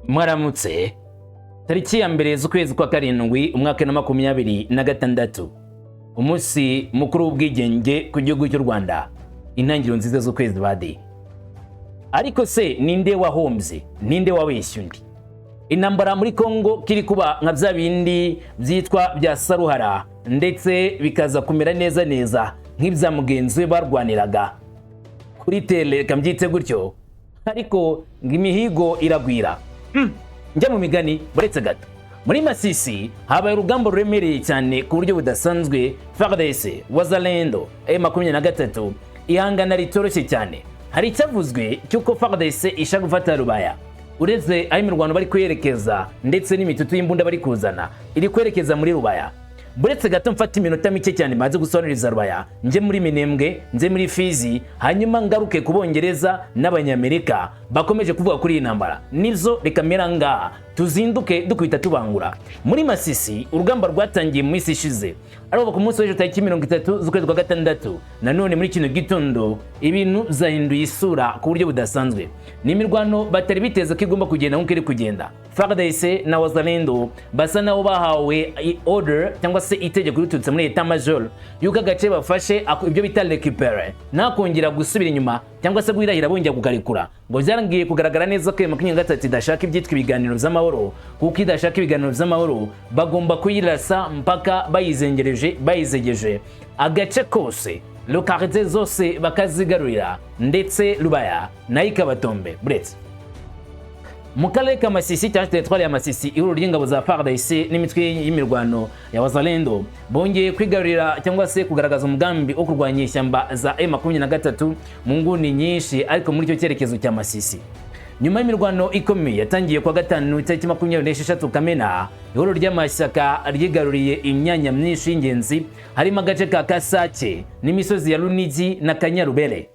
Mwaramutse. Tariki ya 1 z'ukwezi kwa 7, umwaka na 2026, umunsi mukuru w'ubwigenge ku gihugu cy'u Rwanda, intangiriro nziza z'ukwezi badi. Ariko se ninde wahombye, ninde wabeshye undi? Intambara muri Kongo kiri kuba nka bya bindi byitwa bya Saruhara, ndetse bikaza kumera neza neza nk'ibya mugenzi we barwaniraga kuri tele, reka mbyite gutyo. Ariko ngo imihigo iragwira. Njya mu migani buretse gato. Muri Masisi habaye urugamba ruremereye cyane ku buryo budasanzwe. FARDC, Wazalendo, M23, ihangana ritoroshye cyane. Hari icyavuzwe cy'uko FARDC ishaka gufata Rubaya. Uretse aho imirwano bari kwerekeza ndetse n'imitutu y'imbunda bari kuzana iri kwerekeza muri Rubaya. Buretse gato mfata iminota mike cyane maze gusobanuriza Rubaya, nje muri Minembwe, nze muri Fizi, hanyuma ngaruke ku Bongereza n'Abanyamerika bakomeje kuvuga kuri iyi ntambara. Nizo reka mera ngaha tuzinduke dukubita tubangura. Muri Masisi urugamba rwatangiye mu minsi ishize, ariko ku munsi w'ejo tariki 30 z'ukwezi kwa 6, nanone muri kino gitondo ibintu byahinduye isura ku buryo budasanzwe. Ni imirwano batari biteze ko igomba kugenda nk'uko iri kugenda. FARDC na Wazalendo basa naho bahawe order cyangwa se itegeko riturutse muri état major yuko agace bafashe, ibyo bita récupérer, ntakongera gusubira inyuma cyangwa se guhirahira bongera kukarekura. Ngo byarangiye kugaragara neza ko M23 idashaka ibyitwa ibiganiro by'amahoro, kuko idashaka ibiganiro by'amahoro bagomba kuyirasa mpaka bayizengereje, bayizegeje agace kose, localité zose bakazigarurira, ndetse Rubaya nayo ikabatombe. Buretse mu karere ka Masisi cyangwa teritwari ya Masisi, ihuriro ry'ingabo za FARDC n'imitwe y'imirwano ya Wazalendo bongeye kwigarurira cyangwa se kugaragaza umugambi wo kurwanya ishyamba za M23 mu nguni nyinshi, ariko muri icyo cyerekezo cya Masisi. Nyuma y'imirwano ikomeye yatangiye kuwa gatanu tariki 26 Kamena, ihuriro ry'amashyaka ryigaruriye imyanya myinshi y'ingenzi, harimo agace ka Kasake n'imisozi ya Runigi na Kanyarubere.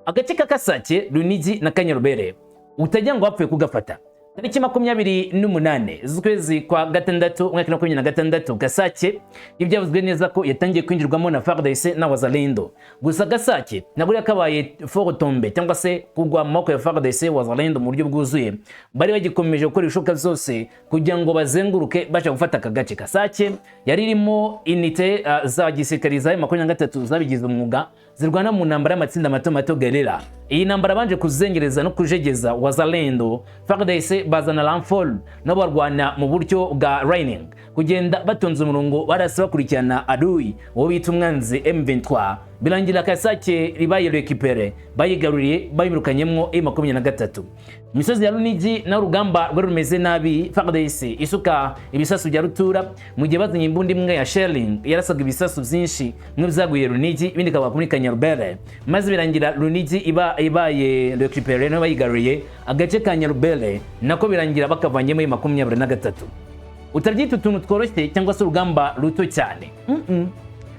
Agace ka Kasake, Runigi na Kanyarubere utajya ngo wapfuye kugafata. Tariki 28 z'ukwezi kwa 6 umwaka wa 2026, Gasake ibyavuzwe neza ko yatangiye kwinjirwamo na FARDC na Wazalendo. Gusa Gasake ntabwo yakabaye fort tombe cyangwa se kugwa mu maboko ya FARDC, Wazalendo mu buryo bwuzuye. Bari bagikomeje gukora ibishoboka byose kugira ngo bazenguruke bashaka gufata aka gace. Kasake yari irimo unité za gisirikare za 23 zabigize umwuga, zirwana mu ntambara y'amatsinda mato mato, guerrilla. Iyi ntambara banje kuzengereza no kujegeza Wazalendo, FARDC bazana renfort, nabo barwana mu buryo bwa lining, kugenda batonze umurongo barasa bakurikirana adui, uwo bita umwanzi M23. Birangira Kasake ribaye récupéré, bayigaruriye, bayirukanyemwo M23. Imisozi ya Runigi naho urugamba rwari rumeze nabi, FARDC isuka ibisasu bya rutura, mu gihe bazanye imbunda imwe ya shelling yarasaga ibisasu byinshi, bimwe byaguye Runigi, ibindi bikaba muri Kanyarubere, maze birangira Runigi iba ibaye récupéré, nayo bayigaruriye. Agace ka Nyarubere nako birangira bakavanyemo 23. Utabyita utuntu tworoshye cyangwa se urugamba ruto cyane.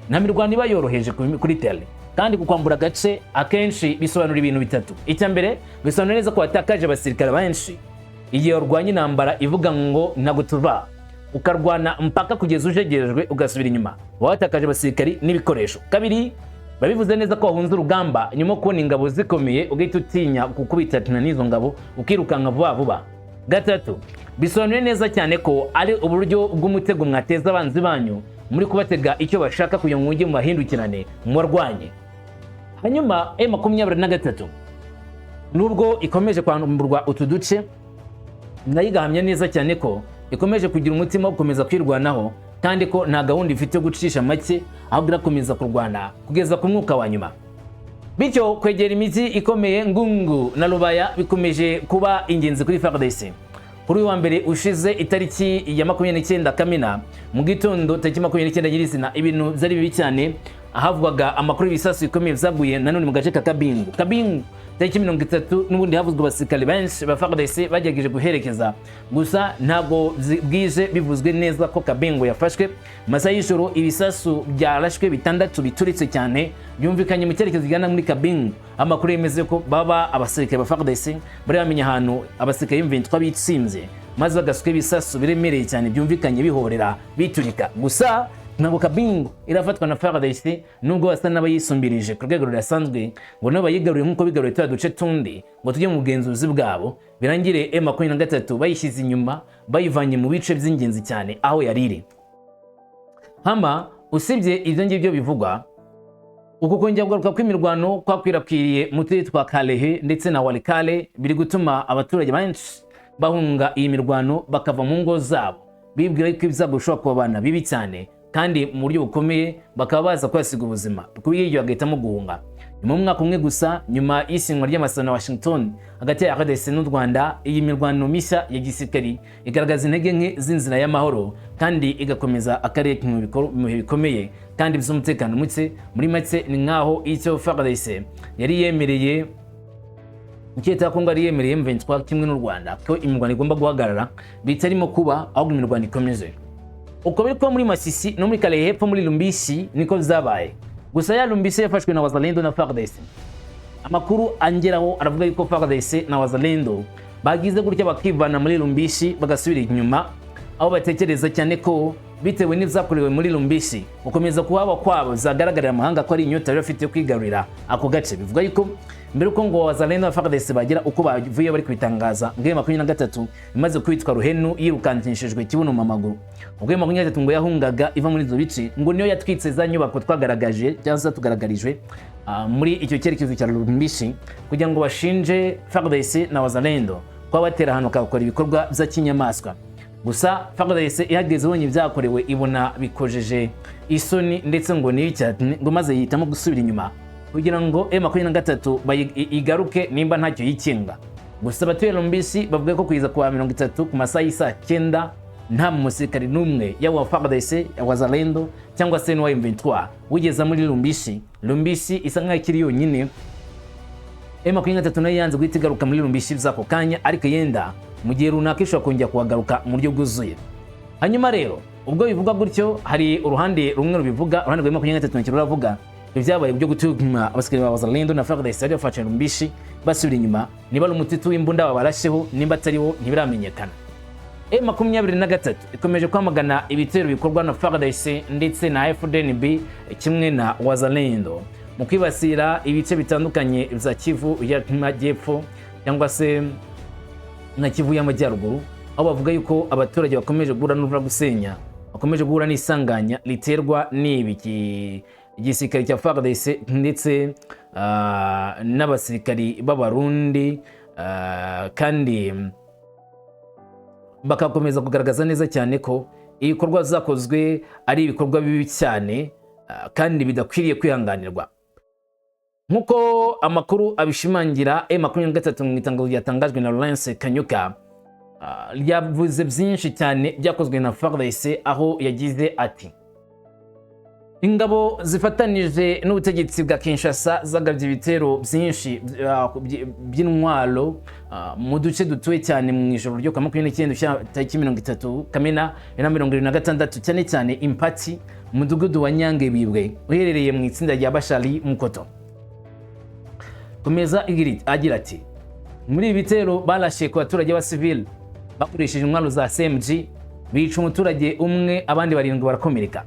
Nta mirwano iba yoroheje kuri tele. Kandi kukwambura agace akenshi bisobanura ibintu bitatu. Icya mbere, bisobanura neza ko watakaje abasirikare benshi. Igihe warwanya intambara ivuga ngo ntabwo tuva, ukarwana mpaka kugeza ujegerejwe, ugasubira inyuma, uba watakaje abasirikari n'ibikoresho. Kabiri, babivuze neza ko wahunze urugamba nyuma yo kubona ingabo zikomeye, ugahita utinya kukubitatana n'izo ngabo, ukirukanka vuba vuba. Gatatu, bisobanuye neza cyane ko ari uburyo bw'umutego mwateza abanzi banyu, muri kubatega icyo bashaka kugira ngo mujye mubahindukirane mubarwanye. Hanyuma M23, nubwo ikomeje kwamburwa utu duce, nayo igahamya neza cyane ko ikomeje kugira umutima wo gukomeza kwirwanaho, kandi ko nta gahunda ifite yo gucisha make, ahubwo irakomeza kurwana kugeza ku mwuka wa nyuma. Bityo kwegera imijyi ikomeye Ngungu na Rubaya bikomeje kuba ingenzi kuri FARDC. Kuri uyu wa mbere ushize, itariki ya 29 Kamena, mu gitondo tariki 29 nyirizina, ibintu byari bibi cyane. Ahavugwaga amakuru y'ibisasu bikomeye byaguye nanone mu gace ka Kabingu. Kabingu tariki 30 n'ubundi havuzwe abasirikare benshi ba FARDC bagerageje guherekeza, gusa ntabwo bwije bivuzwe neza ko Kabingo yafashwe. Masaha y'ijoro ibisasu byarashwe bitandatu bituritse cyane byumvikanye mu cyerekezo kigana muri Kabingo. Amakuru yemeze ko baba abasirikare ba FARDC bari bamenye ahantu abasirikare M23 bitsinze, maze bagasuka ibisasu biremereye cyane byumvikanye bihorera biturika. Gusa Ntabwo Kabingo irafatwa na FARDC, nubwo basa n'abayisumbirije ku rwego rudasanzwe, ngo nabo bayigaruriye nk'uko bigaruriye turiya duce tundi, ngo tujye mu bugenzuzi bwabo, birangire M23 bayishyize inyuma, bayivanye mu bice by'ingenzi cyane aho yari iri. Hama usibye ibyo ngibyo bivugwa, uku kongera kugaruka kw'imirwano kwakwirakwiriye mu turere twa Kalehe ndetse na Walikale biri gutuma abaturage benshi bahunga iyi mirwano, bakava mu ngo zabo, bibwira ko ibyago bishobora kubabana bibi cyane kandi mu buryo bukomeye, bakaba baza kuhasiga ubuzima. Kuri ibyo bagahitamo guhunga. Nyuma y'umwaka umwe gusa nyuma y'isinywa ry'amasezerano ya Washington hagati ya RDC n'u Rwanda, iyi mirwano mishya ya gisirikari igaragaza intege nke z'inzira y'amahoro kandi igakomeza akarere mu bihe bikomeye kandi by'umutekano muke. Muri make, ni nk'aho icyo FARDC yari yemereye, icyo Leta ya Kongo yari yemereye M23 kimwe n'u Rwanda, ko imirwano igomba guhagarara, bitarimo kuba, ahubwo imirwano ikomeje. Uko biri kuba muri Masisi no muri Kalehe hepfo muri Lumbishi niko byabaye. Gusa ya Lumbishi yafashwe na Wazalendo na FARDC. Amakuru angeraho aravuga yuko FARDC na Wazalendo bagize gutya bakivana muri Lumbishi, bagasubira inyuma, aho batekereza cyane ko bitewe n'ibyakorewe muri Lumbishi, gukomeza kuhaba kwabo zagaragarira amahanga ko ari inyota bari bafite yo kwigarurira ako gace. Bivuga yuko mbere uko ngo Wazalendo na FARDC bagera uko bavuye bari kubitangaza, ngo 23 imaze kwitwa Ruhenu, yirukankishijwe kibuno mu maguru. Ubwo 23 ngo yahungaga iva muri izo bice, ngo niyo yatwitse za nyubako twagaragaje cyangwa se tugaragarijwe muri icyo cyerekezo cya Lumbishi, kugira ngo bashinje FARDC na Wazalendo kuba batera ahantu bakakora ibikorwa by'akinyamaswa. Gusa FARDC ihageze ibonye ibyakorewe, ibona bikojeje isoni ndetse ngo ni cyane, ngo maze yihitamo gusubira inyuma kugira ngo M23 igaruke nimba ntacyo yikinga. Gusa abatuye Lumbishi bavuga ko kugeza kuwa 30 ku masaha y'isaa 9 nta musirikari n'umwe, yaba wa FARDC, Wazalendo cyangwa se n'uwa M23, wigeze muri Lumbishi. Lumbishi isa nkaho ikiri yonyine. M23 nayo yanze guhita igaruka muri Lumbishi by'ako kanya, ariko yenda mu gihe runaka ishobora kongera kuhagaruka mu buryo bwuzuye. Hanyuma rero ubwo bivugwa gutyo, hari uruhande rumwe rubivuga, uruhande rwa 23 ruravuga ibyabaye byo gutuma abasirikare ba Wazalendo na FARDC bari bafashe Lumbishi basubira inyuma. Niba ari umutitu w'imbunda babarasheho, nimba atariwo, ntibiramenyekana. M23 ikomeje kwamagana ibitero bikorwa na FARDC ndetse na FDNB kimwe na Wazalendo mu kwibasira ibice bitandukanye bya Kivu y'Amajyepfo cyangwa se na Kivu y'Amajyaruguru, aho bavuga yuko abaturage bakomeje guhura n'uruva gusenya, bakomeje guhura n'isanganya riterwa n'ibi igisirikare cya FARDC ndetse n'abasirikari b'Abarundi, kandi bakakomeza kugaragaza neza cyane ko ibikorwa zakozwe ari ibikorwa bibi cyane kandi bidakwiriye kwihanganirwa. Nk'uko amakuru abishimangira, M23 mu itangazo ryatangajwe na Lawrence Kanyuka ryavuze byinshi cyane byakozwe na FARDC, aho yagize ati: "Ingabo zifatanije n'ubutegetsi bwa Kinshasa zagabye ibitero byinshi by'intwaro mu duce dutuwe cyane mu ijoro ryo ku wa 29 tariki 30 Kamena 2026, cyane cyane Impati, umudugudu wa Nyange Bibwe uherereye mu itsinda rya Bashari Mukoto." Komeza agira ati: "Muri ibi bitero barashe ku baturage b'abasivili bakoresheje intwaro za SMG, bica umuturage umwe, abandi barindwi barakomereka.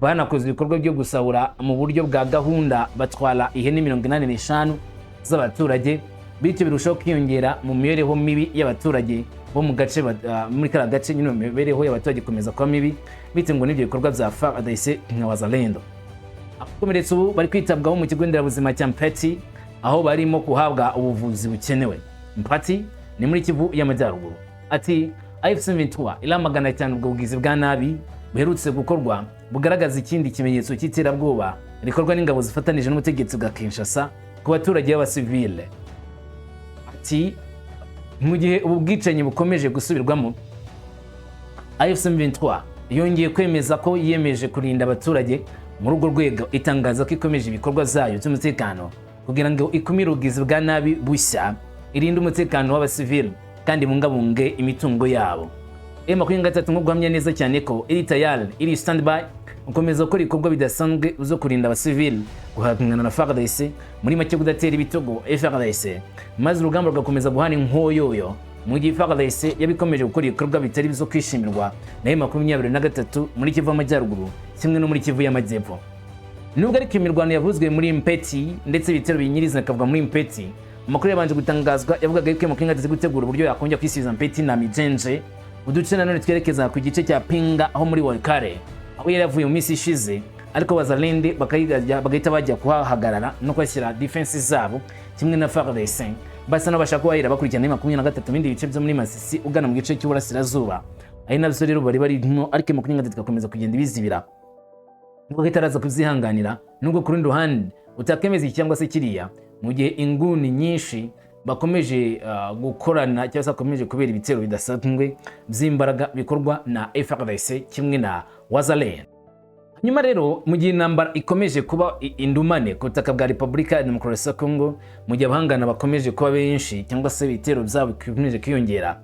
Banakoze ibikorwa byo gusahura mu buryo bwa gahunda, batwara ihene 85 z'abaturage, bityo birushaho kwiyongera mu mibereho mibi y'abaturage bo mu gace muri kariya gace nyine. Imibereho y'abaturage ikomeza kuba mibi bitewe ngo n'ibyo bikorwa bya FARDC nka Wazalendo. Abakomeretse ubu bari kwitabwaho mu kigo nderabuzima cya Mpati, aho barimo guhabwa ubuvuzi bukenewe." Mpati ni muri Kivu y'Amajyaruguru. Ati: "AFC M23 iramagana cyane ubwo bugizi bwa nabi buherutse gukorwa, bugaragaza ikindi kimenyetso cy'iterabwoba rikorwa n'ingabo zifatanije n'ubutegetsi bwa Kinshasa ku baturage b'abasivile." Ati: "Mu gihe ubu bwicanyi bukomeje gusubirwamo, AFC M23 yongeye kwemeza ko yiyemeje kurinda abaturage. Muri urwo rwego itangaza ko ikomeje ibikorwa zayo by'umutekano kugira ngo ikumire ubugizi bwa nabi bushya, irinde umutekano w'abasivili kandi ibungabunge imitungo yabo." M23 nko guhamya neza cyane ko iri tayari, iri standby, gukomeza gukora ibikorwa bidasanzwe zo kurinda abasivili, guhangana na FARDC, muri make kudatera ibitugu FARDC, maze urugamba rugakomeza guhana inkoyoyo, mu gihe FARDC yabikomeje gukora ibikorwa bitari byo kwishimirwa na M23 muri Kivu Amajyaruguru. kimwe no muri Kivu y'Amajyepfo. Nubwo ariko imirwano yavuzwe muri Mpeti ndetse ibitero binyirizina bikavuga muri Mpeti, amakuru yabanje gutangazwa yavugaga yuko M23 gutegura uburyo yakongera kwisubiza Mpeti na Mijenje, uduce nanone twerekeza ku gice cya Pinga aho muri Walikale, aho yari yavuye mu minsi ishize, ariko Wazalendo bagahita bajya kuhahagarara no kuhashyira defense zabo kimwe na FARDC, basa n'abashaka kuhahera bakurikirana 23 bindi bice byo muri Masisi ugana mu gice cy'uburasirazuba, ari nabyo rero bari barimo, ariko 23 igakomeza kugenda ibizibira nubwo itaraza kubyihanganira. Nubwo ku rundi ruhande utakemeza iki cyangwa se kiriya, mu gihe inguni nyinshi bakomeje gukorana cyangwa se bakomeje kubera ibitero bidasanzwe by'imbaraga bikorwa na FARDC kimwe na Wazalendo. Hanyuma rero, mu gihe intambara ikomeje kuba indumane ku butaka bwa Repubulika ya Demokarasi ya Kongo, mu gihe abahangana bakomeje kuba benshi cyangwa se ibitero byabo bikomeje kwiyongera,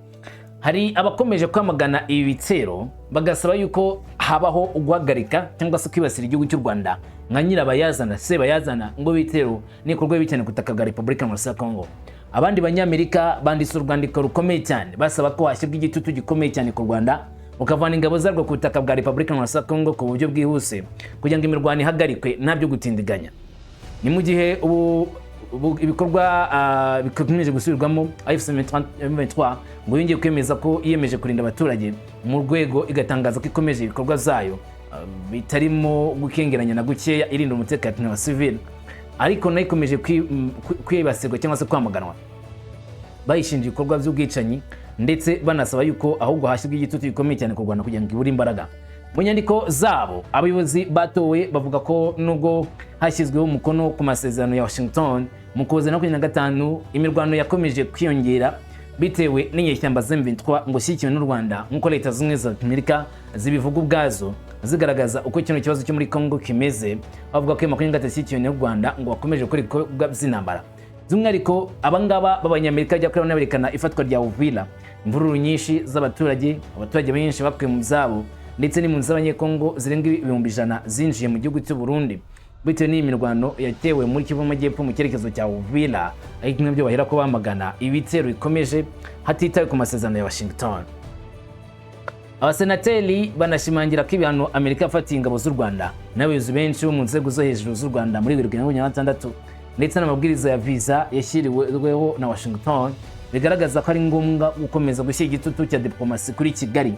hari abakomeje kwamagana ibi bitero, bagasaba yuko habaho guhagarika cyangwa se kwibasira igihugu cy'u Rwanda nka nyirabayazana, sebayazana ngo bitero n'ibikorwa bibi cyane ku butaka bwa Repubulika ya Demokarasi ya Kongo. Abandi Banyamerika banditse urwandiko rukomeye cyane basaba ko hashyirwa igitutu gikomeye cyane ku Rwanda, rukavana ingabo zarwo ku butaka bwa Repubulika ya Demokarasi ya Kongo ku buryo bwihuse, kugira ngo imirwano ihagarikwe nta byo gutindiganya. Ni mu gihe ubu ibikorwa bikomeje gusubirwamo, AFC M23 ngo yongeye kwemeza ko yiyemeje kurinda abaturage mu rwego, igatangaza ko ikomeje ibikorwa zayo bitarimo gukengeranya na gukeya, irinda umutekano wa civil, ariko nayo ikomeje kwibasirwa cyangwa se kwamaganwa, bayishinja ibikorwa by'ubwicanyi, ndetse banasaba yuko ahubwo hashyirwa igitutu gikomeye cyane ku Rwanda kugira ngo ibure imbaraga. Mu nyandiko zabo, abayobozi batowe bavuga ko nubwo hashyizweho umukono ku masezerano ya Washington mu Kuboza 25, imirwano yakomeje kwiyongera bitewe n'inyeshyamba za M23 ngo shyigikiwe n'u Rwanda, nk'uko Leta Zunze Ubumwe za Amerika zibivuga ubwazo, zigaragaza uko kino kibazo cyo muri Congo kimeze. Bavuga ko 23 ishyigikiwe n'u Rwanda ngo bakomeje gukora ibikorwa by'intambara. By'umwihariko abangaba b'Abanyamerika bajya kuri berekana ifatwa rya Uvira, imvururu nyinshi z'abaturage, abaturage benshi bakuye mu byabo, ndetse n'impunzi z'Abanyekongo zirenga 100,000 zinjiye mu gihugu cy'u Burundi bitewe n'iyi mirwano yatewe muri Kivu Majyepfo mu cyerekezo cya Uvira, ariko nabyo bahera ko bamagana ibitero bikomeje hatitawe ku masezerano ya Washington. Abasenateri banashimangira ko ibihano Amerika yafatiye ingabo z'u Rwanda n'abayobozi benshi bo mu nzego zo hejuru z'u Rwanda muri 2026, ndetse n'amabwiriza ya visa yashyiriweho na Washington, bigaragaza ko ari ngombwa gukomeza gushyira igitutu cya diplomasi kuri Kigali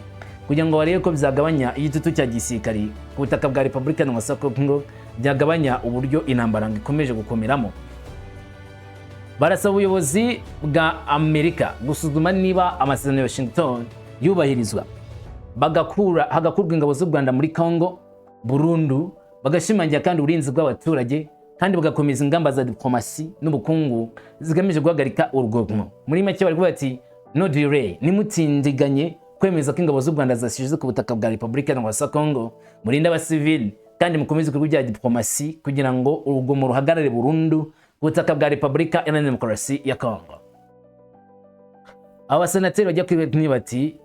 kugira ngo barebe ko byagabanya igitutu cya gisirikari ku butaka bwa Repubulika ya Congo, byagabanya uburyo intambara ngo ikomeje gukomeramo. Barasaba ubuyobozi bwa Amerika gusuzuma niba amasezerano ya Washington yubahirizwa, bagakura hagakurwa ingabo z'u Rwanda muri Congo burundu, bagashimangira kandi uburinzi bw'abaturage, kandi bagakomeza ingamba za diplomasi n'ubukungu zigamije guhagarika urugomo. Muri make bari kuvuga ati: "No delay, nimutindiganye kwemeza ko ingabo z'u Rwanda zashize ku butaka bwa Repubulika ya Congo, murinde abasivili kandi mukomeze ibikorwa bya diplomasi kugira ngo urugomo ruhagarare burundu ku butaka bwa Repubulika Iharanira Demokarasi ya Congo." Abasenateri bajya kuri bati: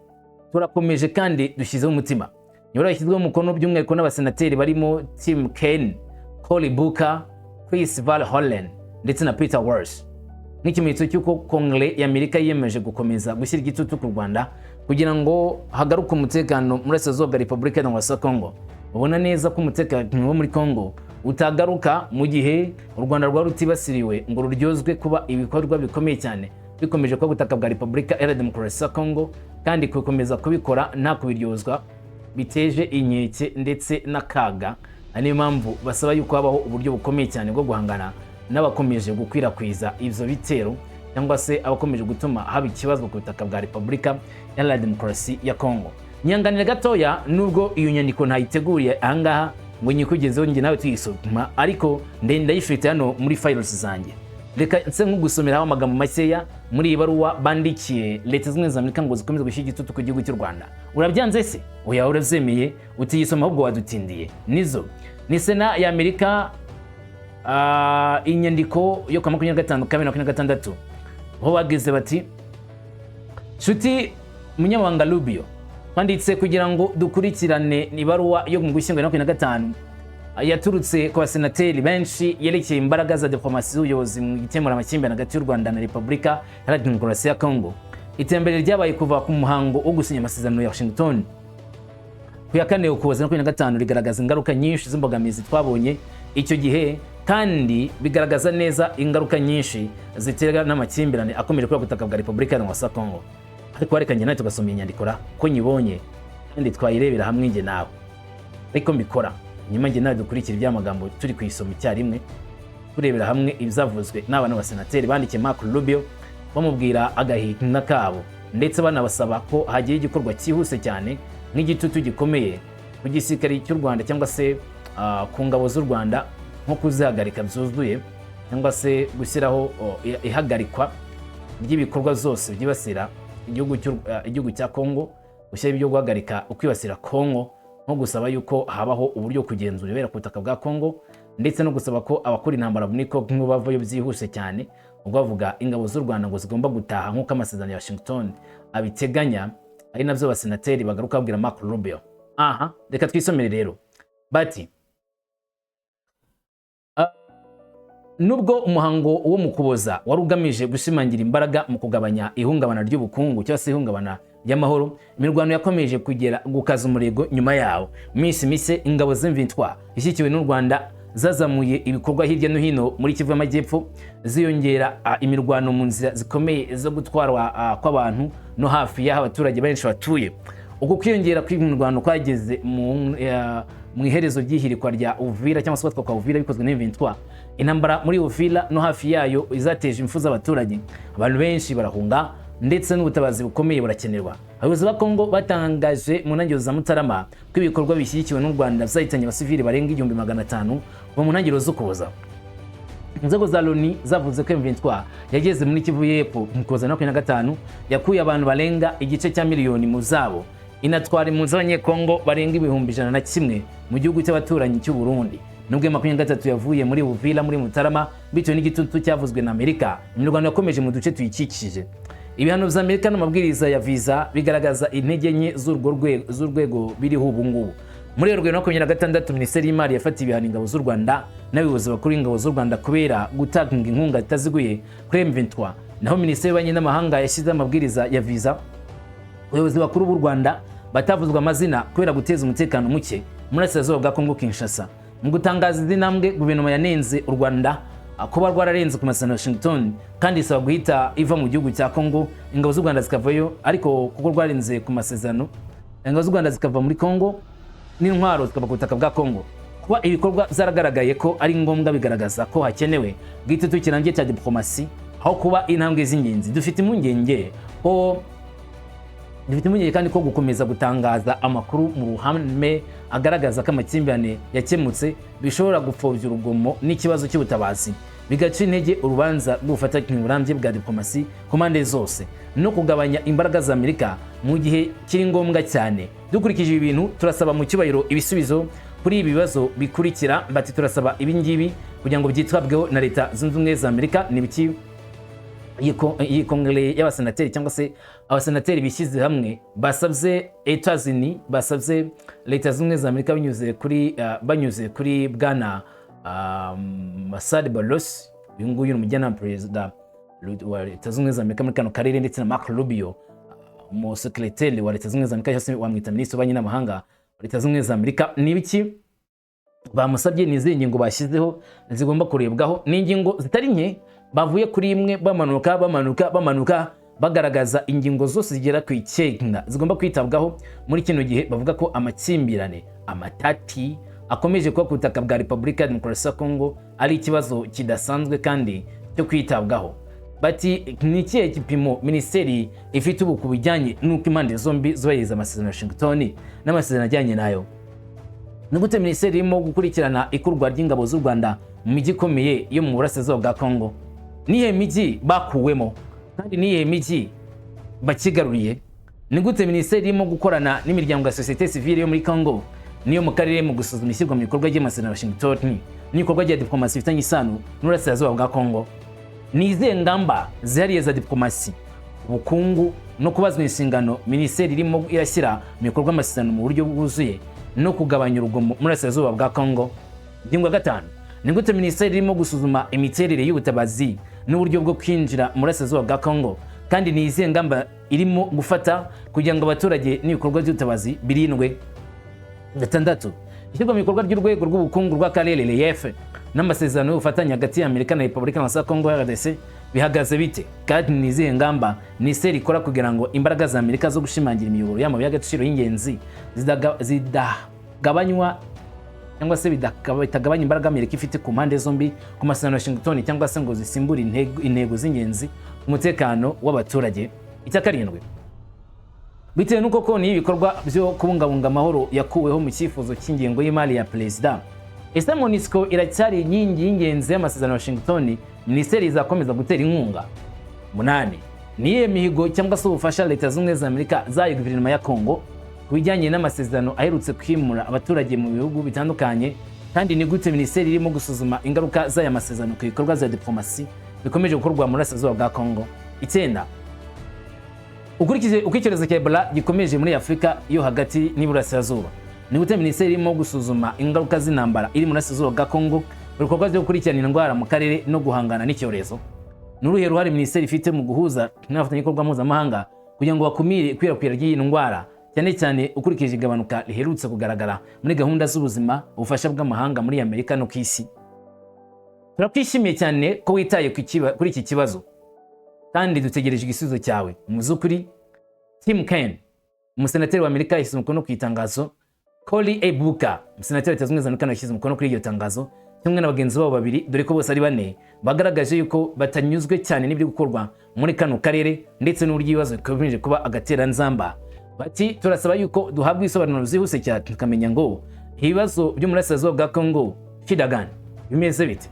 "Turakomeje kandi dushyizeho umutima." Niba yashyizweho umukono by'umwihariko n'abasenateri barimo Tim Kaine, Cory Booker, Chris Van Hollen ndetse na Peter Walsh, nk'ikimenyetso cy'uko Kongere y'Amerika yiyemeje gukomeza gushyira igitutu ku Rwanda kugira ngo hagaruke umutekano muri Burasirazuba bwa Repubulika ya Demokarasi ya Congo. Ubona neza ko umutekano wo muri Congo utagaruka mu gihe u Rwanda rwari rutibasiriwe ngo ruryozwe kuba ibikorwa bikomeye cyane bikomeje kuba ubutaka bwa Repubulika Iharanira Demokarasi ya Congo, kandi gukomeza kubikora nta kubiryozwa biteje inkeke ndetse n'akaga. Niyo mpamvu basaba yuko habaho uburyo bukomeye cyane bwo guhangana n'abakomeje gukwirakwiza ibyo bitero cyangwa se abakomeje gutuma haba ikibazo ku butaka bwa Repubulika Iharanira Demokarasi ya Congo. Nyanganira gatoya, nubwo iyo nyandiko ntayiteguriye ahangaha ngo nyikugezeho njye nawe tuyisuzuma, ariko ndayifite hano muri files zanjye. Reka nse nk'ugusomeraho amagambo makeya muri iyi baruwa bandikiye Leta Zunze Ubumwe za Amerika ngo zikomeze gushyira igitutu ku gihugu cy'u Rwanda. Urabyanze se? Oya, urabyemeye, utiyisoma ahubwo wadutindiye. Nizo ni Sena ya Amerika, inyandiko yo kwa 25 Kamena 26, aho bagize bati: "Nshuti Munyamabanga Rubio, twanditse kugira ngo dukurikirane ibaruwa yo mu Gushyingo 25 yaturutse ku basenateri benshi yerekeye imbaraga za diplomasi z'ubuyobozi mu gukemura amakimbirane hagati y'u Rwanda na Repubulika Iharanira Demokarasi ya Congo. Iterambere ryabaye kuva ku muhango wo gusinya amasezerano ya Washington. Ku ya 4 Ukuboza 25 rigaragaza ingaruka nyinshi z'imbogamizi twabonye icyo gihe, kandi bigaragaza neza ingaruka nyinshi ziterwa n'amakimbirane akomeje kuba ku butaka bwa Repubulika ya Kongo. Ariko reka njye nawe tugasoma iyi nyandiko ra ko nyibonye, kandi twayirebera hamwe njye nawe. Ariko mbikora nyuma, njye nawe dukurikira iby'amagambo turi kuyisoma icyarimwe, turebera hamwe ibyavuzwe n'abana b'abasenateri bandikiye Marco Rubio, bamubwira agahinda kabo, ndetse banabasaba ko hagira igikorwa cyihuse cyane nk'igitutu gikomeye ku gisirikare cy'u Rwanda cyangwa se ku ngabo z'u Rwanda, nko kuzihagarika byuzuye cyangwa se gushyiraho ihagarikwa ry'ibikorwa zose byibasira igihugu cya Kongo, gushyiraho ibyo guhagarika ukwibasira Kongo, nko gusaba yuko habaho uburyo kugenzura ibibera ku butaka bwa Kongo, ndetse no gusaba ko abakora intambara muri Kongo bavayo byihuse cyane. Ubwo bavuga ingabo z'u Rwanda ngo zigomba gutaha nk'uko amasezerano ya Washington abiteganya, ari nabyo abasenateri bagaruka babwira Marco Rubio. Aha reka twisomere rero. Bati: "Nubwo umuhango wo mu Kuboza wari ugamije gushimangira imbaraga mu kugabanya ihungabana ry'ubukungu cyangwa se ihungabana ry'amahoro, imirwano yakomeje kugera gukaza umurego nyuma yawo. Mu minsi mike, ingabo z'M23 ishyigikiwe n'u Rwanda zazamuye ibikorwa hirya no hino muri Kivu y'Amajyepfo, ziyongera imirwano mu nzira zikomeye zo gutwarwa kw'abantu no hafi y'aho abaturage benshi batuye. Uku kwiyongera kw'imirwano kwageze mu iherezo ry'ihirikwa rya Uvira cyangwa se gufatwa kwa Uvira bikozwe na M23. Intambara muri Uvira no hafi yayo izateje impfu z'abaturage, abantu benshi barahunga, ndetse n'ubutabazi bukomeye burakenerwa. Abayobozi ba Kongo batangaje mu ntangiriro za Mutarama ko ibikorwa bishyigikiwe n'u Rwanda byahitanye abasivili barenga 1500 kuva mu ntangiriro z'Ukuboza. Inzego za Loni zavuze ko M23 yageze muri Kivu y'Epfo mu Kuboza 25, yakuye abantu barenga igice cya miliyoni mu zabo, inatwara impunzi z'Abanyekongo barenga 101,000 mu gihugu cy'abaturanyi cy'u Burundi. Nubwo 23 yavuye muri Uvira muri Mutarama bitewe n'igitutu cyavuzwe na Amerika, imirwano yakomeje mu duce tuyikikije. Ibihano vya Amerika n'amabwiriza ya visa bigaragaza intege nke z'urwego biriho ubu ngubu. Muri Werurwe 26, Minisiteri y'Imari yafatiye ibihano ingabo z'u Rwanda n'abayobozi bakuru b'ingabo z'u Rwanda kubera gutanga inkunga itaziguye kuri M23. Naho Minisiteri y'Ububanyi n'Amahanga yashyizeho amabwiriza ya visa abayobozi bakuru b'u Rwanda batavuzwe amazina kubera guteza umutekano muke mu burasirazuba bwa Kongo Kinshasa. Mu gutangaza izi ntambwe, guverinoma yanenze u Rwanda kuba rwararenze ku masezerano ya Washington, kandi isaba guhita iva mu gihugu cya Kongo, ingabo z'u Rwanda zikavayo, ariko kuko rwarenze ku masezerano, ingabo z'u Rwanda zikava muri Kongo n'intwaro zikava ku butaka bwa Kongo. Kuba ibikorwa byaragaragaye ko ari ngombwa bigaragaza ko hakenewe bw'igitutu kirambye cya diplomasi aho kuba intambwe z'ingenzi. Dufite impungenge kandi ko gukomeza gutangaza amakuru mu ruhame agaragaza ko amakimbirane yakemutse bishobora gupfobya urugomo n'ikibazo cy'ubutabazi, bigaca intege urubanza rw'ubufatanye burambye bwa diplomasi ku mpande zose, no kugabanya imbaraga za Amerika mu gihe kiri ngombwa cyane. Dukurikije ibi bintu, turasaba mu cyubahiro ibisubizo kuri ibi bibazo bikurikira." Bati: "Turasaba ibi ngibi kugira ngo byitabweho na Leta Zunze Ubumwe za Amerika." Ni ibiki iyi kongere y'abasenateri cyangwa se abasenateri bishyize hamwe basabye Etazini, basabye Leta Zunze Ubumwe za Amerika banyuze kuri bwana Massad Boulos? Uyu nguyu ni umujyanama perezida wa Leta Zunze Ubumwe za Amerika muri kano karere, ndetse na Marco Rubio, umusekereteri wa Leta Zunze Ubumwe za Amerika, cyangwa se wamwita minisitiri w'ububanyi n'amahanga wa Leta Zunze Ubumwe za Amerika. Ni ibiki bamusabye? Ni izihe ngingo bashyizeho zigomba kurebwaho? Ni ingingo zitari nke. Bavuye kuri imwe, bamanuka, bamanuka, bamanuka, bagaragaza ingingo zose zigera ku 9 zigomba kwitabwaho muri kino gihe bavuga ko amakimbirane, amatati akomeje kuba ku butaka bwa Repubulika ya Demokarasi ya Kongo ari ikibazo kidasanzwe kandi cyo kwitabwaho. Bati: "Ni ikihe gipimo minisiteri ifite ubu ku bijyanye n'uko impande zombi zubahiriza amasezerano ya Washington n'amasezerano ajyanye nayo? Ni gute minisiteri irimo gukurikirana ikurwa ry'ingabo z'u Rwanda mu mijyi ikomeye yo mu burasirazuba bwa Kongo? Nihe mijyi bakuwemo, kandi nihe mijyi bakigaruriye? Ni gute minisiteri irimo gukorana n'imiryango ya sosiyete sivile yo muri Congo n'iyo mu karere mu gusuzuma ishyirwa mu bikorwa ry'amasezerano ya Washington n'ibikorwa bya diplomasi bifitanye isano n'uburasirazuba bwa Congo? Ni izihe ngamba zihariye za diplomasi, ubukungu no kubazwa inshingano minisiteri irimo irashyira mu bikorwa amasezerano mu buryo bwuzuye no kugabanya urugomo mu burasirazuba bwa Congo?" Ingingo ya gatanu: "Ni gute minisiteri irimo gusuzuma imiterere y'ubutabazi n'uburyo bwo kwinjira mu burasirazuba bwa Congo, kandi ni izihe ngamba irimo gufata kugira ngo abaturage n'ibikorwa by'ubutabazi birindwe?" Gatandatu, ishyirwa mu bikorwa ry'urwego rw'ubukungu rw'akarere REF n'amasezerano y'ubufatanye hagati ya Amerika na Repubulika ya Congo RDC bihagaze bite, kandi ni izihe ngamba minisiteri ikora kugira ngo imbaraga za Amerika zo gushimangira imiyoboro y'amabuye y'agaciro y'ingenzi zidagabanywa cyangwa se bitagabanya imbaraga Amerika ifite ku mpande zombi ku masezerano ya Washington, cyangwa se ngo zisimbure intego z'ingenzi ku mutekano w'abaturage? Icya karindwi, bitewe n'uko konti y'ibikorwa byo kubungabunga amahoro yakuweho mu cyifuzo cy'ingengo y'imari ya perezida, ese MONUSCO iracyari inkingi y'ingenzi y'amasezerano ya Washington minisiteri izakomeza gutera inkunga? Munani, ni iyihe mihigo cyangwa se ubufasha Leta Zunze Ubumwe za Amerika zahaye guverinoma ya Congo ku bijyanye n'amasezerano aherutse kwimura abaturage mu bihugu bitandukanye, kandi ni gute minisiteri irimo gusuzuma ingaruka z'aya masezerano ku bikorwa bya diplomasi bikomeje gukorwa mu burasirazuba bwa Congo? Icyenda, ukurikije uko icyorezo cya Ebola gikomeje muri Afurika yo hagati n'iburasirazuba, ni gute minisiteri irimo gusuzuma ingaruka z'intambara iri mu burasirazuba bwa Congo mu bikorwa byo gukurikirana indwara mu karere no guhangana n'icyorezo? Ni uruhe ruhare minisiteri ifite mu guhuza n'abafatanyabikorwa mpuzamahanga kugira ngo bakumire ikwirakwira ry'iyi ndwara, cyane cyane ukurikije igabanuka riherutse kugaragara muri gahunda z'ubuzima, ubufasha bw'amahanga muri Amerika no ku isi? Turakwishimiye cyane ko witaye kuri iki kibazo kandi dutegereje igisubizo cyawe. Mu by'ukuri, Tim Kaine, umusenateri wa Amerika, yashyize umukono ku itangazo. Cory A. Booker, umusenateri wa Leta Zunze Ubumwe za Amerika, nawe yashyize umukono kuri iryo tangazo kimwe na bagenzi babo babiri, dore ko bose ari bane bagaragaje yuko batanyuzwe cyane n'ibiri gukorwa muri kano karere ndetse n'uburyo ibibazo bikomeje kuba agateranzamba. Bati: "Turasaba yuko duhabwa ibisobanuro byihuse cyane, tukamenya ngo ibibazo byo mu burasirazuba bwa Congo shida gani, bimeze bite?"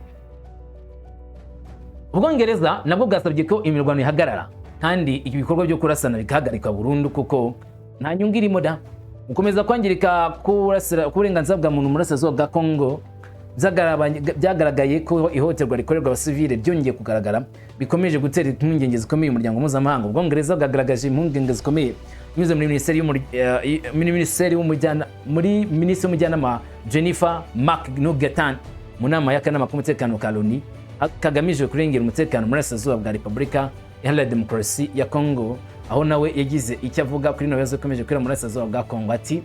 Ubwongereza nabwo bwasabye ko imirwano ihagarara kandi ibikorwa byo kurasana bigahagarikwa burundu, kuko nta nyungu irimo da. Gukomeza kwangirika k'uburenganzira bwa muntu mu burasirazuba bwa Congo byagaragaye ko ihohoterwa rikorerwa abasivile ryongeye kugaragara, bikomeje gutera impungenge zikomeye umuryango mpuzamahanga. Ubwongereza bwagaragaje impungenge zikomeye binyuze muri minisiteri muri minisiteri w'umujyana muri minisitiri w'umujyanama Jennifer McNaughton mu nama y'akanama k'umutekano ka Loni kagamije kurengera umutekano mu burasirazuba bwa Repubulika Iharanira Demokarasi ya Congo, aho nawe yagize icyo avuga kuri bino bibazo bikomeje kubera mu burasirazuba bwa Congo. Ati: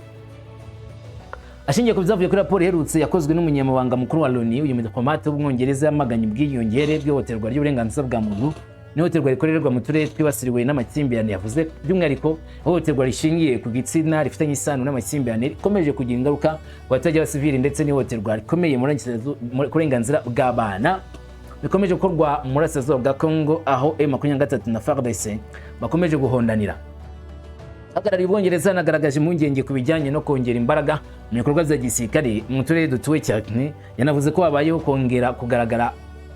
"Ashingiye ku byavuye kuri raporo iherutse yakozwe n'umunyamabanga mukuru wa Loni, uyu mudiplomate w'Ubwongereza yamaganye ubwiyongere bw'ihohoterwa ry'uburenganzira bwa muntu n'ihohoterwa rikorerwa mu turere twibasiriwe n'amakimbirane. Yavuze by'umwihariko ihohoterwa rishingiye ku gitsina rifitanye isano n'amakimbirane rikomeje kugira ingaruka ku baturage b'abasivili, ndetse n'ihohoterwa rikomeye mu burenganzira bw'abana bikomeje gukorwa mu burasirazuba bwa Congo, aho M23 na FARDC bakomeje guhondanira. Uhagarariye Ubwongereza yanagaragaje impungenge ku bijyanye no kongera imbaraga mu bikorwa bya gisirikare mu turere dutuwe cyane. Yanavuze ko habayeho kongera kugaragara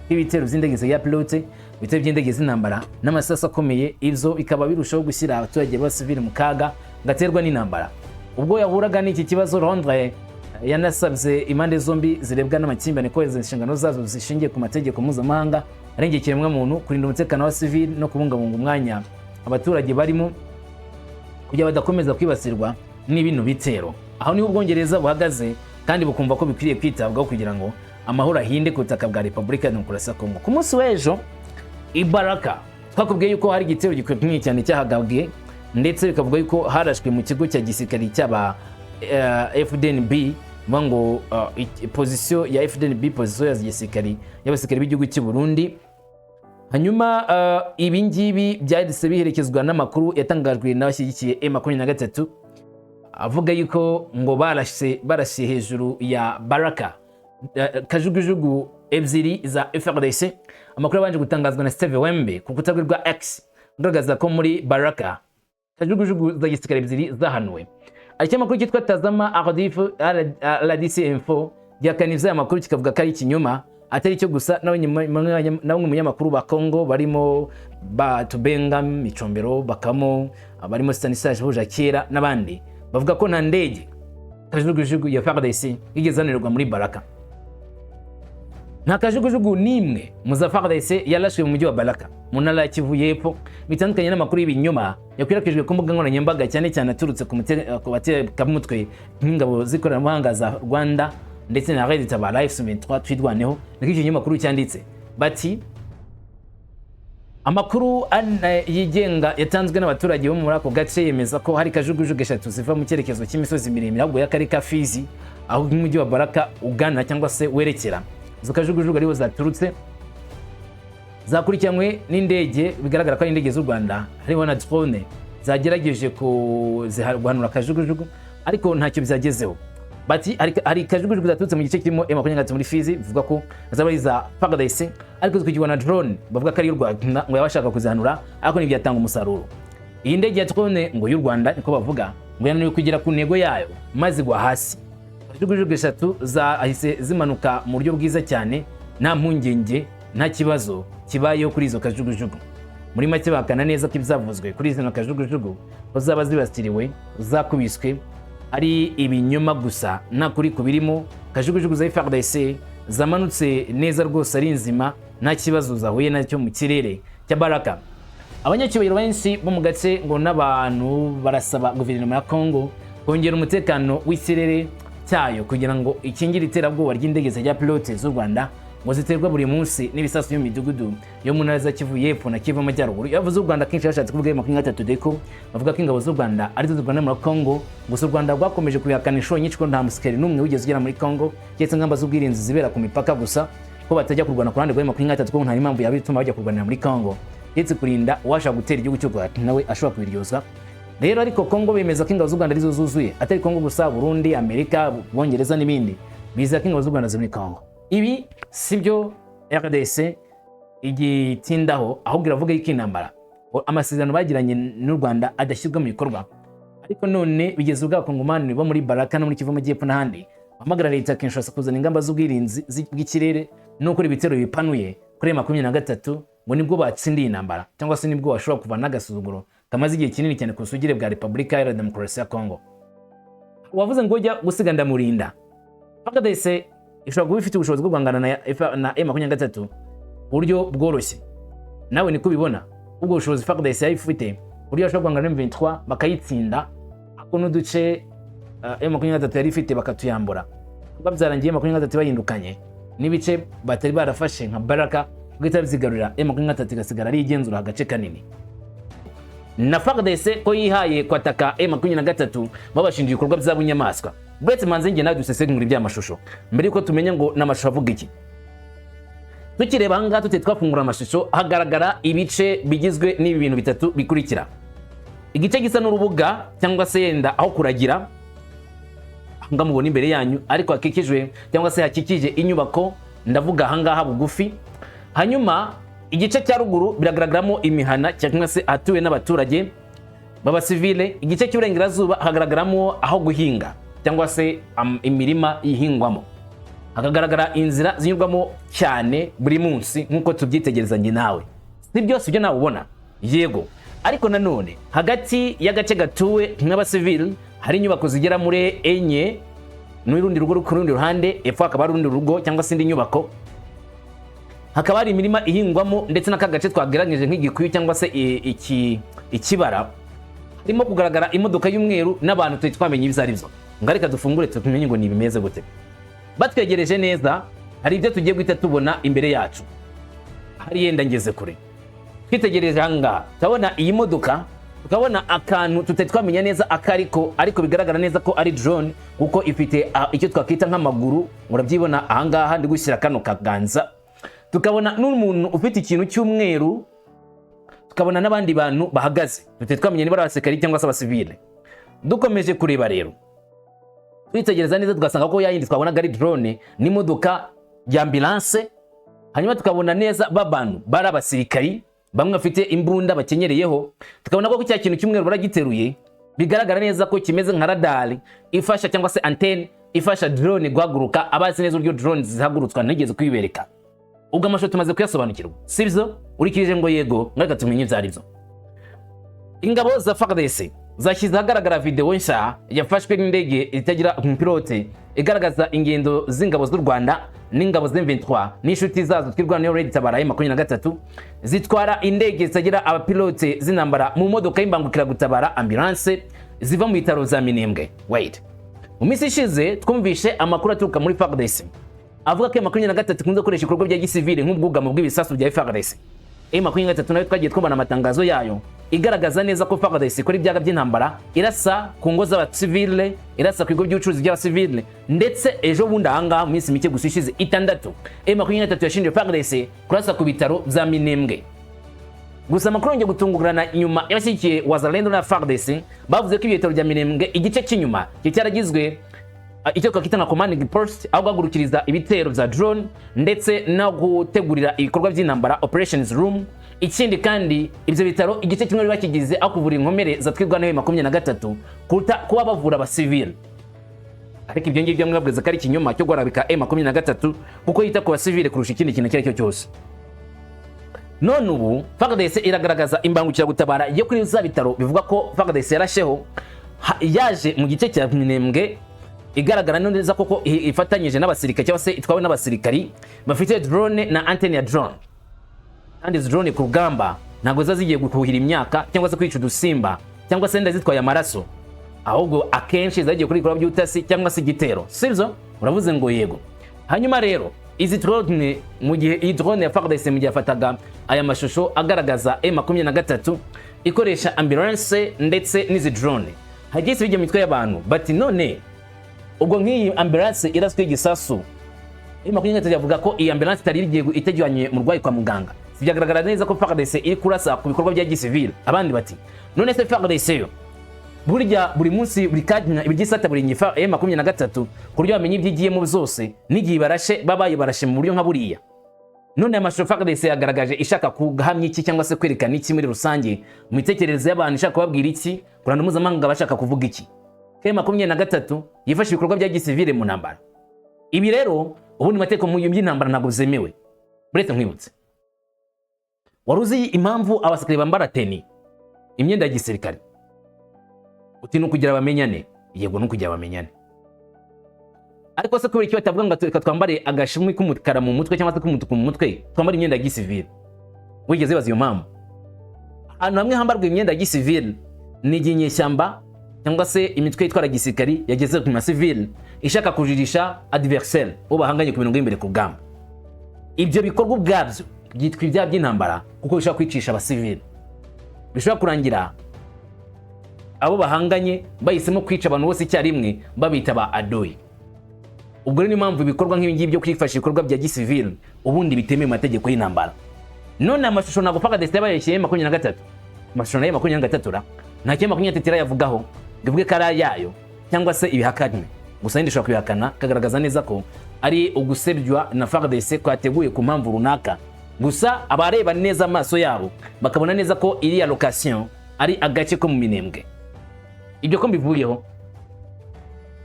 kw'ibitero by'indege za pilote, ibitero by'indege z'intambara n'amasasu akomeye, ibyo bikaba birushaho gushyira abaturage b'abasivili mu kaga gaterwa n'intambara. Ubwo yahuraga n'iki kibazo, Londres yanasabye impande zombi zirebwa n'amakimbirane kubahiriza inshingano zazo zishingiye ku mategeko mpuzamahanga arengera ikiremwamuntu, kurinda umutekano wa sivili no kubungabunga umwanya abaturage barimo kugira badakomeza kwibasirwa n'ibino bitero. Aho niho Ubwongereza buhagaze kandi bukumva ko bikwiriye kwitabwaho kugira ngo amahoro ahinde ku butaka bwa Repubulika ya Demokarasi ya Kongo. Ku munsi w'ejo i Baraka twakubwiye yuko hari igitero gikomeye cyane cyahagabwe, ndetse bikavuga yuko harashwe mu kigo cya gisirikari cy'aba FDNB, bivuga ngo position ya FDNB, position ya gisirikari y'abasirikari b'igihugu cy'u Burundi. Hanyuma ibi ngibi byahise biherekezwa n'amakuru yatangajwe n'abashyigikiye M23 avuga yuko ngo barashe hejuru ya Baraka kajugujugu ebyiri za FARDC. Amakuru yabanje gutangazwa na Steve Wembe ku rukuta rwe rwa X agaragaza ko muri Baraka kajugujugu za gisirikare ebyiri zahanuwe. Ikinyamakuru cyitwa Tazama Ardif RDC Info gihakana aya makuru, kikavuga ko ari ikinyoma. Atari cyo gusa, na bamwe mu banyamakuru ba Congo barimo ba Tubenga Micombero, bakamo barimo Stanislas Bujakera n'abandi, bavuga ko nta ndege kajugujugu ya FARDC yigeze hanirwa muri Baraka. Nta kajugujugu n'imwe mu za FARDC yarashwe mu mujyi wa Baraka mu ntara ya Kivu y'Epfo, bitandukanye n'amakuru y'ibinyoma yakwirakwijwe ku mbuga nkoranyambaga, cyane cyane aturutse ku batekamutwe nk'ingabo z'ikoranabuhanga za Rwanda ndetse na Red Tabara, M23, Twirwaneho. Niko icyo kinyamakuru cyanditse. Bati: Amakuru yigenga yatanzwe n'abaturage bo muri ako gace yemeza ko hari kajugujugu eshatu ziva mu cyerekezo cy'imisozi miremire ahubwo y'akarere ka Fizi, aho umujyi wa Baraka ugana cyangwa se werekera. Izo kajugujugu ariho zaturutse, zakurikiranywe n'indege, bigaragara ko ari indege z'u Rwanda, hariho na drone zagerageje guhanura kajugujugu, ariko ntacyo byagezeho. Bati hari kajugujugu zaturutse mu gice kirimo M23 muri Fizi, bivuga ko zaba ari iza FARDC, ariko zikurikirwa na drone bavuga ko ari iy'u Rwanda, ngo yabashaka kuzihanura, ariko ntibyatanga umusaruro. Iyi ndege ya drone ngo y'u Rwanda, niko bavuga, ngo yananiwe kugera ku ntego yayo maze igwa hasi. Kajugujugu eshatu zahise zimanuka mu buryo bwiza cyane, nta mpungenge, nta kibazo kibayeho kuri izo kajugujugu. Muri make, bahakana neza ko ibyavuzwe kuri izo kajugujugu ko zaba zibasiriwe, zakubiswe, ari ibinyoma gusa, nta kuri kubirimo. Kajugujugu za FARDC zamanutse neza rwose, ari nzima, nta kibazo zahuye nacyo mu kirere cya Baraka. Abanyacyubahiro benshi bo mu gace ngo n'abantu barasaba guverinoma ya Congo kongera umutekano w'ikirere cyayo kugira ngo ikingire iterabwoba ry'indege zijya pilote z'u Rwanda ngo ziterwa buri munsi n'ibisasu byo mu midugudu yo mu ntara za Kivu y'Epfo na Kivu y'Amajyaruguru. Iyo bavuze u Rwanda kenshi bashatse kuvuga 23, deko bavuga ko ingabo z'u Rwanda arizo zirwana muri Congo. Gusa u Rwanda rwakomeje kubihakana inshuro nyinshi ko nta musirikare n'umwe wigeze ugera muri Congo, keretse ingamba z'ubwirinzi zibera ku mipaka gusa, ko batajya kurwana ku ruhande rwa 23, ko nta impamvu yaba ituma bajya kurwanira muri Congo ndetse kurinda uwashaka gutera igihugu cy'u Rwanda nawe ashobora kubiryozwa rero. Ariko Congo bemeza ko ingabo z'u Rwanda arizo zuzuye, atari Congo gusa, Burundi, Amerika, Bwongereza n'ibindi biza ko ingabo z'u Rwanda ziri muri Congo. Ibi sibyo RDC igitindaho, ahubwo iravuga yuko intambara, amasezerano bagiranye n'u Rwanda adashyirwa mu bikorwa. Ariko none bigeze ubwo abakongomani bo muri Baraka no muri Kivu y'Amajyepfo n'ahandi bahamagara leta ya Kinshasa kuzana ingamba z'ubwirinzi bw'ikirere no gukora ibitero bipanuye kuri 23, ngo nibwo batsindiye intambara cyangwa se nibwo bashobora kuvana n'agasuzuguro kamaze igihe kinini cyane ku busugire bwa Repubulika Iharanira Demokarasi ya Kongo. Wavuze ngo ujya gusiga ndamurinda. FARDC ishobora kuba ifite ubushobozi bwo guhangana na M23 mu buryo bworoshye. Nawe niko ubibona? Ubwo bushobozi FARDC yari ifite, uburyo bashobora guhangana na M23 bakayitsinda, ariko n'uduce M23 yari ifite bakatuyambura, kuba byarangiye M23 bayindukanye n'ibice batari barafashe nka Baraka, guhita bizigarurira, M23 igasigara ari igenzura agace kanini. Na FARDC ko yihaye kwataka M23, babashinja ibikorwa bya bunyamaswa. Uretse manze njye nawe dusesengura iby'amashusho mbere yuko tumenya ngo n'amashusho avuga iki. Tukireba ahangaha, tutari twafungura amashusho, hagaragara ibice bigizwe n'ibi bintu bitatu bikurikira: igice gisa n'urubuga cyangwa se yenda aho kuragira, ahangaha mubona imbere yanyu, ariko hakikijwe cyangwa se hakikije inyubako, ndavuga ahangaha bugufi. Hanyuma igice cya ruguru biragaragaramo imihana cyangwa se ahatuwe n'abaturage b'abasivile. Igice cy'uburengerazuba hagaragaramo aho guhinga cyangwa se imirima ihingwamo, hakagaragara inzira zinyurwamo cyane buri munsi nk'uko tubyitegereza njye nawe. Si byose ibyo nawe ubona? Yego. Ariko nanone hagati y'agace gatuwe n'abasivili hari inyubako zigera muri enye n'urundi rugo ku rundi ruhande. Epfo hakaba hari urundi rugo cyangwa se indi nyubako, hakaba hari imirima ihingwamo, ndetse n'aka gace twagereranyije nk'igikuyu cyangwa se ikibara, harimo kugaragara imodoka y'umweru n'abantu tutari twamenya ibyo ari byo. Ngo reka dufungure tumenye ngo ni bimeze gute. Batwegereje neza, hari ibyo tugiye guhita tubona imbere yacu. Hari yenda ngeze kure, twitegereje aha ngaha, turabona iyi modoka, tukabona akantu tutari twamenya neza akariko, ariko bigaragara neza ko ari drone, kuko ifite icyo twakwita nk'amaguru, murabyibona aha ngaha ndi gushyira kano kaganza. Tukabona n'umuntu ufite ikintu cy'umweru, tukabona n'abandi bantu bahagaze tutari twamenya niba ari abasirikari cyangwa se abasivile. Dukomeje kureba rero, twitegereza neza, tugasanga ko yayindi twabonaga ari drone n'imodoka ya ambulance. Hanyuma tukabona neza ba bantu bari abasirikari, bamwe bafite imbunda bakenyereyeho. Tukabona ko cya kintu cy'umweru baragiteruye, bigaragara neza ko kimeze nka radari ifasha cyangwa se antenne ifasha drone guhaguruka. Abazi neza uburyo drone zihagurutswa, ntigeze kubibereka. Ubwo amashusho tumaze kuyasobanukirwa, sibyo? Urikirije ngo yego. Reka tumenye ibyo ari byo. Ingabo za FARDC zashyize ahagaragara video nshya yafashwe n'indege itagira umupilote, igaragaza ingendo z'ingabo z'u Rwanda n'ingabo z'M23 n'inshuti zazo Twirwaneho, Red Tabara, 23, zitwara indege zitagira abapilote z'intambara mu modoka y'imbangukiragutabara, ambulance, ziva mu bitaro za Minembwe. Wait, mu minsi ishize twumvishe amakuru aturuka muri FARDC avuga ko 23 ikunze gukoresha ibikorwa bya gisivile nk'ubwugamo bw'ibisasu bya FARDC. M23 nayo twagiye twumva amatangazo yayo igaragaza neza ko FARDC ikora ibyaha by'intambara, irasa ku ngo z'abasivile, irasa ku bigo by'ubucuruzi by'abasivile. Ndetse ejo bundi ahangaha, mu minsi mike gusa ishize 6, M23 yashinje FARDC kurasa ku bitaro bya Minembwe. Gusa amakuru yongeye gutungurana nyuma y'abashyigikiye Wazalendo na FARDC bavuze ko ibitaro bya Minembwe, igice cy'inyuma cyaragizwe icyo twakwita nka commanding post, aho guhagurukiriza ibitero bya drone ndetse no gutegurira ibikorwa by'intambara, operations room. Ikindi kandi, ibyo bitaro igice kimwe bari bakigize aho kuvura inkomere zatwirwa na 23 kuruta kuba bavura abasivile. Ariko ibyo ngibyo mwabwiza ko ari ikinyoma cyo guharabika M23, kuko yita ku basivile kurusha ikindi kintu icyo ari cyo cyose. None ubu FARDC iragaragaza imbangukiragutabara yo kuri za bitaro bivuga ko FARDC yarasheho, yaje mu gice cya Minembwe, igaragara neza koko ifatanyije n'abasirikari cyangwa se itwawe n'abasirikari bafite drone na antenne ya drone. Kandi izi drone ku rugamba ntabwo ziba zigiye gukuhira imyaka cyangwa se kwica udusimba cyangwa se wenda zitwaye amaraso, ahubwo akenshi zagiye kuri ibikorwa by'ubutasi cyangwa se igitero, sibyo? Uravuze ngo yego. Hanyuma rero izi drone, mu gihe iyi drone ya FARDC, mu gihe yafataga aya mashusho agaragaza M23 ikoresha ambulance ndetse n'izi drone, hagiye bijya mu mitwe y'abantu bati: "None ubwo nk'iyi ambulance iraswe igisasu?" M23 yavuga ko iyi ambulance itari igiye itajyanye umurwayi kwa muganga, byagaragara neza ko FARDC iri kurasa ku bikorwa bya gisivile. Abandi bati: "None se FARDC yo burya buri munsi, buri kanya ibyo buri nyifa M23, ku buryo bamenya ibyo igiyemo byose n'igihe barashe, babaye barashe mu buryo nka buriya? None aya mashusho FARDC yagaragaje ishaka guhamya iki cyangwa se kwerekana iki muri rusange mu mitekerereze y'abantu? Ishaka kubabwira iki ku ruhando mpuzamahanga? Bashaka kuvuga iki ko M23 yifashe ibikorwa bya gisivile mu ntambara?" Ibi rero ubundi mategeko mu by'intambara ntabwo byemewe. Buretse nkwibutse, wari uzi impamvu abasirikare bambara tenue, imyenda ya gisirikare? Uti: "Ni ukugira bamenyane." Yego, ni ukugira bamenyane. Ariko se kubera icyo batavuga ngo reka twambare agashumi k'umukara mu mutwe cyangwa se k'umutuku mu mutwe, twambare imyenda ya gisivile? Wigeze wibaza iyo mpamvu? Ahantu hamwe hambarwa imyenda ya gisivile ni igihe inyeshyamba cyangwa se imitwe yitwara gisirikari yageze ku masivile, ishaka kujirisha adversaire, uwo bahanganye ku mirongo y'imbere ku rugamba. Ibyo bikorwa ubwabyo byitwa ibyaha by'intambara, kuko bishobora kwicisha abasivile, bishobora kurangira abo bahanganye bahisemo kwica abantu bose icyarimwe, babita ba adui. Ubwo rero niyo mpamvu ibikorwa nk'ibi ngibi byo kwifashisha ibikorwa bya gisivile ubundi bitemewe mu mategeko y'intambara. None amashusho ntabwo FARDC yabayeshyeye 23, amashusho nayo 23 ra nta cyo 23 irayavugaho ngo ivuge ko ari ayayo cyangwa se ibihakanywe. Gusa yindi ishobora kubihakana, kagaragaza neza ko ari ugusebywa na FARDC kwateguye ku mpamvu runaka. Gusa abareba neza amaso yabo bakabona neza ko iriya location ari agace ko mu Minembwe. Ibyo ko mbivuyeho,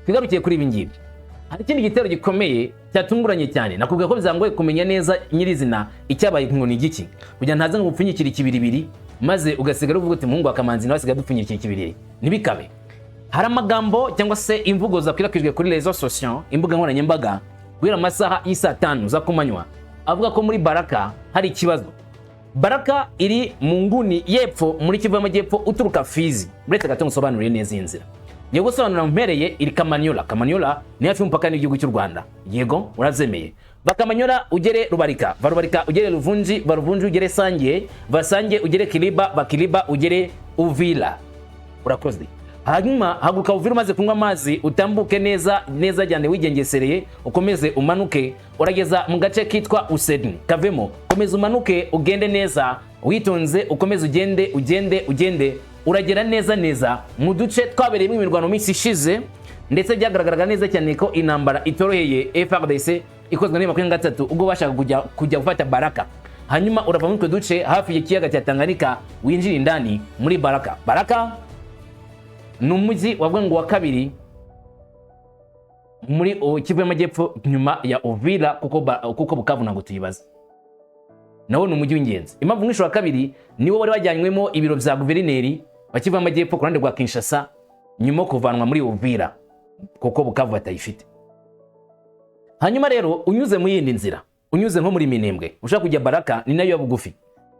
twigarukiye kuri ibi ngibi. Hari ikindi gitero gikomeye cyatunguranye cyane. Nakubwiye ko bizangoye kumenya neza nyirizina icyabaye ngo ni igiki, kugira ntaze ngo upfunyikire ikibiribiri maze ugasigara uvuga uti: "Umuhungu wa Kamanzi nawe asigaye adupfunyikira ikibiribiri." Ntibikabe. Hari amagambo cyangwa se imvugo zakwirakwijwe kuri réseaux sociaux, imbuga nkoranyambaga, guhera amasaha y'isaa 5 za kumanywa, avuga ko muri Baraka hari ikibazo. Baraka iri mu nguni y'epfo muri Kivu y'Amajyepfo uturuka Fizi. Uretse gato ngusobanurire neza iyi nzira. Ngiye gusobanura mpereye iri Kamanyola. Kamanyola ni hafi y'umupaka n'igihugu cy'u Rwanda. Yego, urabyemeye. Bakamanyola ugere Rubarika, va Rubarika ugere Ruvunji, va Ruvunji ugere Sange, va Sange ugere Kiliba, va Kiliba ugere Uvira. Urakoze. Hanyuma haguruka Uvira umaze kunywa amazi, utambuke neza neza cyane wigengesereye, ukomeze umanuke, urageza mu gace kitwa Usedni. Kavemo, komeza umanuke, ugende neza witonze, ukomeze ugende, ugende, ugende, uragera neza neza mu duce twabereyemo imirwano minsi ishize, ndetse byagaragaraga neza cyane ko intambara itoroheye FARDC ikozwe na 23 ubwo bashaka kujya gufata Baraka. Hanyuma urava muri utwo duce hafi y'ikiyaga cya Tanganyika, winjira indani muri Baraka. Baraka ni umujyi wavuga ngo wa kabiri muri Kivu y'Amajyepfo nyuma ya Uvira, kuko Bukavu ntabwo tuyibaza, nawo ni umujyi w'ingenzi. Impamvu mwisho wa kabiri, niwo wari wajyanywemo ibiro bya guverineri wa Kivu y'Amajyepfo ku ruhande rwa Kinshasa nyuma yo kuvanwa muri Uvira, kuko Bukavu batayifite. Hanyuma rero unyuze mu yindi nzira, unyuze nko muri Minembwe ushaka kujya Baraka, ni nayo ya bugufi.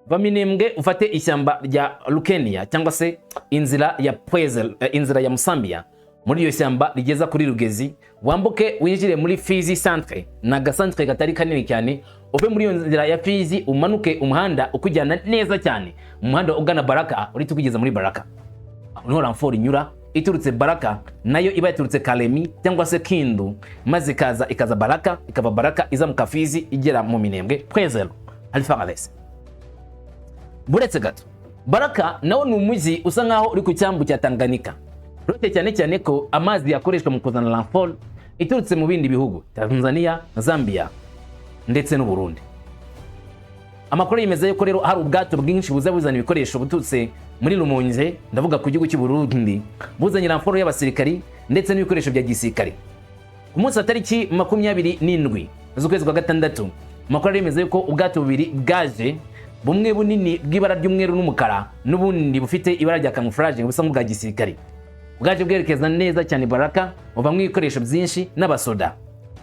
Va Minembwe ufate ishyamba rya Lukenia cyangwa se inzira ya Pwezel, inzira ya Musambia. Muri iryo shyamba rigeza kuri Rugezi, wambuke winjire muri Fizi centre. Ni agasantere katari kanini cyane. Uve muri iyo nzira ya Fizi, umanuke umuhanda ukujyana neza cyane mu muhanda ugana Baraka, urahita ukugeza muri Baraka. Aho niho renfort inyura iturutse Baraka, nayo iba yaturutse Kalemi cyangwa se Kindu, maze ikaza Baraka, ikava Baraka izamuka Fizi, igera mu Minembwe Point Zéro hari FARDC. Buretse gato, Baraka nawo ni umujyi usa nkaho uri ku cyambu cya Tanganyika, uretse cyane cyane ko amazi yakoreshwa mu kuzana renfort iturutse mu bindi bihugu, Tanzania, Zambia ndetse n'u Burundi. Amakuru yemeza yuko rero hari ubwato bwinshi buza buzana ibikoresho buturutse muri Rumonge, ndavuga ku gihugu cy'u Burundi, buzanye renfort y'abasirikari ndetse n'ibikoresho bya gisirikare. Ku munsi wa tariki 27 z'ukwezi kwa gatandatu, amakuru aremeza yuko ubwato bubiri bwaje, bumwe bunini bw'ibara ry'umweru n'umukara, n'ubundi bufite ibara rya camouflage busa nk'ubwa gisirikare, bwaje bwerekeza neza cyane Baraka, buvamo ibikoresho byinshi n'abasoda.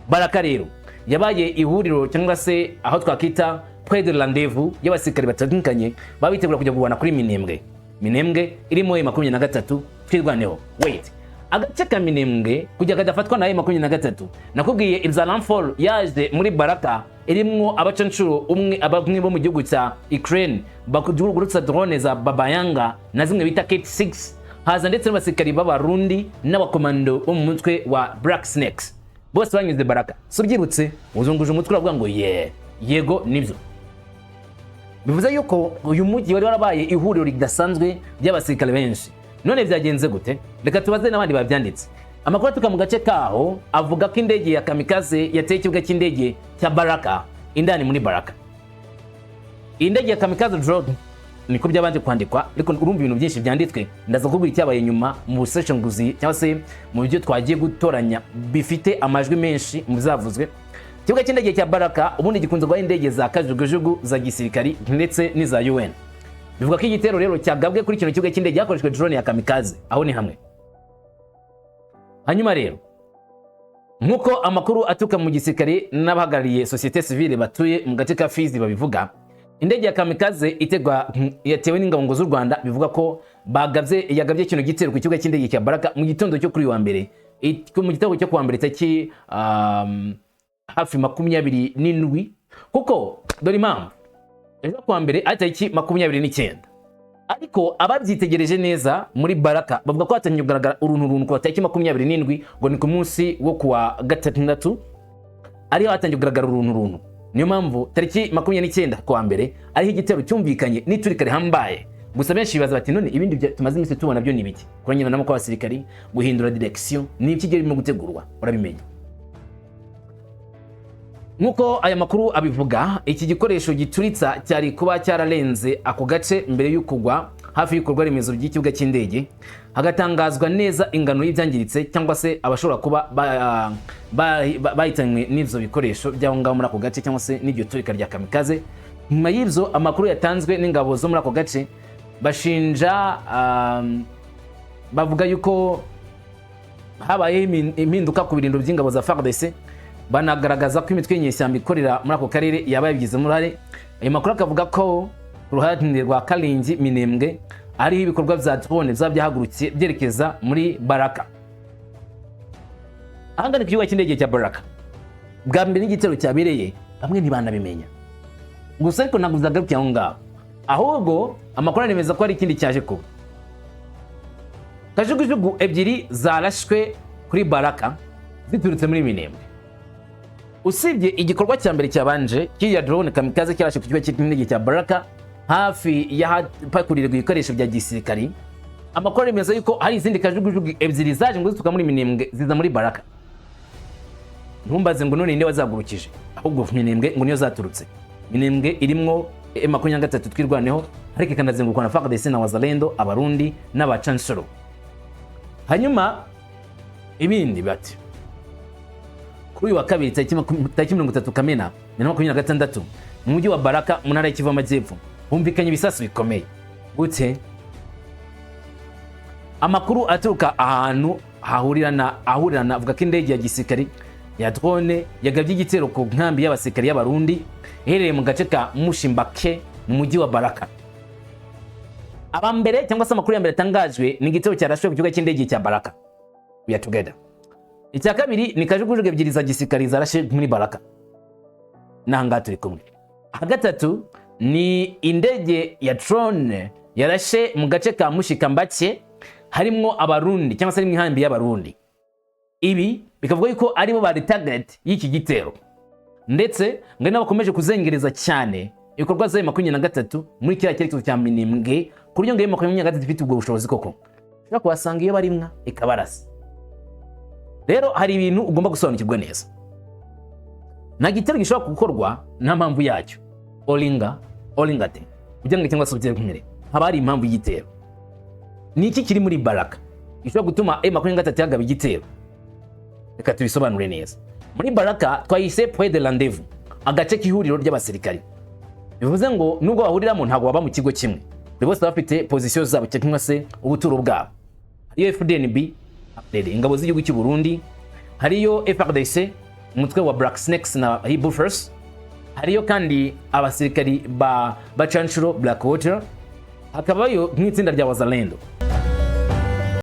Baraka rero yabaye ihuriro cyangwa se aho twakita point de rendez-vous y'abasirikare batandukanye baba bitegura kujya kurwana kuri Minembwe. Minembwe irimo M23 Twirwaneho. Wait, agace ka Minembwe kujya kadafatwa na M23, nakubwiye ibya renfort yaje muri Baraka irimwo abacanshuro umwe, abamwe bo mu gihugu cya Ukraine bakugurutsa drone za Babayanga na zimwe bita K6, haza ndetse n'abasirikari b'Abarundi n'abakomando bo mu mutwe wa Black Snakes, bose banyuze Baraka. So ubyibutse, uzunguje umutwe uravuga ngo ye yego nibyo. Bivuze yuko uyu mujyi wari warabaye ihuriro ridasanzwe ry'abasirikare benshi. None byagenze gute? Reka tubaze n'abandi babyanditse. Amakuru aturuka mu gace kaho avuga ko indege ya kamikaze yateye ikibuga cy'indege cya Baraka, indani muri Baraka. Iyi ndege ya kamikaze drone, niko byabanje kwandikwa, ariko urumva ibintu byinshi byanditswe, ndaza kukubwira icyabaye nyuma mu buseshenguzi cyangwa se mu byo twagiye gutoranya bifite amajwi menshi mu bizavuzwe. Ikibuga cy'indege cya Baraka ubundi gikunze guha indege za kajugujugu za gisirikari ndetse n'iza UN. Bivuga ko igitero rero cyagabwe kuri kino kibuga cy'indege hakoreshejwe drone ya kamikaze. Aho ni hamwe. Hanyuma rero, nk'uko amakuru aturuka mu gisirikare n'abahagarariye sosiyete sivile batuye mu gace ka Fizi babivuga, indege ya kamikaze itegwa yatewe n'ingabo z'u Rwanda, bivuga ko bagabye yagabye kino gitero ku kibuga cy'indege cya Baraka mu gitondo cyo kuri uyu wa mbere, mu gitondo cyo kuwa mbere, tariki hafi 27, kuko dore impamvu ejo kuwa mbere ari tariki 29. Ariko ababyitegereje neza muri Baraka bavuga ko hatangiye kugaragara uruntu runtu kuva tariki 27, ngo ni ku munsi wo kuwa gatandatu ariho hatangiye kugaragara uruntu runtu. Niyo mpamvu tariki 29 kuwa mbere ariho igitero cyumvikanye n'iturika rihambaye. Gusa benshi bibaza bati: "None ibindi tumaze iminsi tubona byo ni ibiki? Kuranyuranamo kw'abasirikari, guhindura direction, ni iki birimo gutegurwa?" Urabimenya. Nk'uko aya makuru abivuga, iki gikoresho gituritsa cyari kuba cyararenze ako gace mbere yo kugwa hafi y'ibikorwa remezo by'ikibuga cy'indege, hagatangazwa neza ingano y'ibyangiritse cyangwa se abashobora kuba bahitanywe n'ibyo bikoresho by'aho ngaho muri ako gace cyangwa se n'iryo turika rya kamikaze. Nyuma y'ibyo, amakuru yatanzwe n'ingabo zo muri ako gace bashinja, bavuga yuko habayeho impinduka ku birindiro by'ingabo za FARDC, banagaragaza ko imitwe y'inyeshyamba ikorera muri ako karere yaba yabigizemo uruhare. Ayo makuru akavuga ko ku ruhande rwa Karingi, Minembwe, ariho ibikorwa bya drone byaba byahagurukiye byerekeza muri Baraka. Ahangana ku kibuga cy'indege cya Baraka bwa mbere n'igitero cyabereye, bamwe ntibanabimenya gusa. Ariko ntabwo byagarukiye aho ngaho, ahubwo amakuru aremeza ko hari ikindi cyaje kuba. Kajugujugu ebyiri zarashwe kuri Baraka ziturutse muri Minembwe. Usibye igikorwa cya mbere cyabanje kiriya drone kamikaze cyarashe ku kibuga cy'indege cya Baraka hafi y'ahapakurirwa ibikoresho bya gisirikari, amakuru aremeza yuko hari izindi kajugujugu ebyiri zaje ngo zituruka muri Minembwe ziza muri Baraka. Ntumbaze ngo none ninde wazagurukije, ahubwo Minembwe ngo niyo zaturutse. Minembwe irimwo M23 Twirwaneho, ariko ikanazengurukwa na FARDC na Wazalendo, Abarundi n'abacanshuro. Hanyuma ibindi bati kuri uyu wa kabiri, tariki 30 Kamena 2026, mu mujyi wa Baraka mu ntara y'Kivu y'Amajyepfo humvikanye ibisasu bikomeye. Gute? Amakuru aturuka ahantu hahurirana ahurirana avuga ko indege ya gisirikari ya drone yagabye igitero ku nkambi y'abasirikari y'Abarundi iherereye mu gace ka Mushimbake mu mujyi wa Baraka. Aba mbere cyangwa se amakuru ya mbere atangajwe ni igitero cyarashwe ku kibuga cy'indege cya Baraka. We are together. Icya kabiri ni kajugujugu ebyiri za gisirikari zarashe muri Baraka, n'ahangaha turi kumwe. Aha gatatu ni indege ya drone yarashe mu gace ka Mushikambake, harimwo Abarundi cyangwa se harimo inkambi y'Abarundi. Ibi bikavuga yuko aribo bari target y'iki gitero, ndetse ngo ari nabo bakomeje kuzengereza cyane ibikorwa za M23 muri kiriya cyerekezo cya Minembwe, ku buryo ngo M23 ifite ubwo bushobozi koko ushobora kuhasanga iyo barimwa ikabarasa. Rero hari ibintu ugomba gusobanukirwa neza: nta gitero gishobora gukorwa nta mpamvu yacyo. Olinga olingate kugira ngo cyangwa se ubyemere, haba hari impamvu y'igitero. Ni iki kiri muri Baraka gishobora gutuma M23 yagaba igitero? Reka tubisobanure neza. Muri Baraka twayise point de rendez-vous, agace k'ihuriro ry'abasirikari. Bivuze ngo nubwo bahuriramo, ntabwo baba mu kigo kimwe, buri bose baba bafite position zabo cyangwa se ubuturo bwabo. Hariyo FDNB, ingabo z'igihugu cy'u Burundi, hariyo FARDC, umutwe wa Black Snakes na Hibou Force, hariyo kandi abasirikari ba Bacanshuro, Black Water, hakabayo nk'itsinda rya Wazalendo.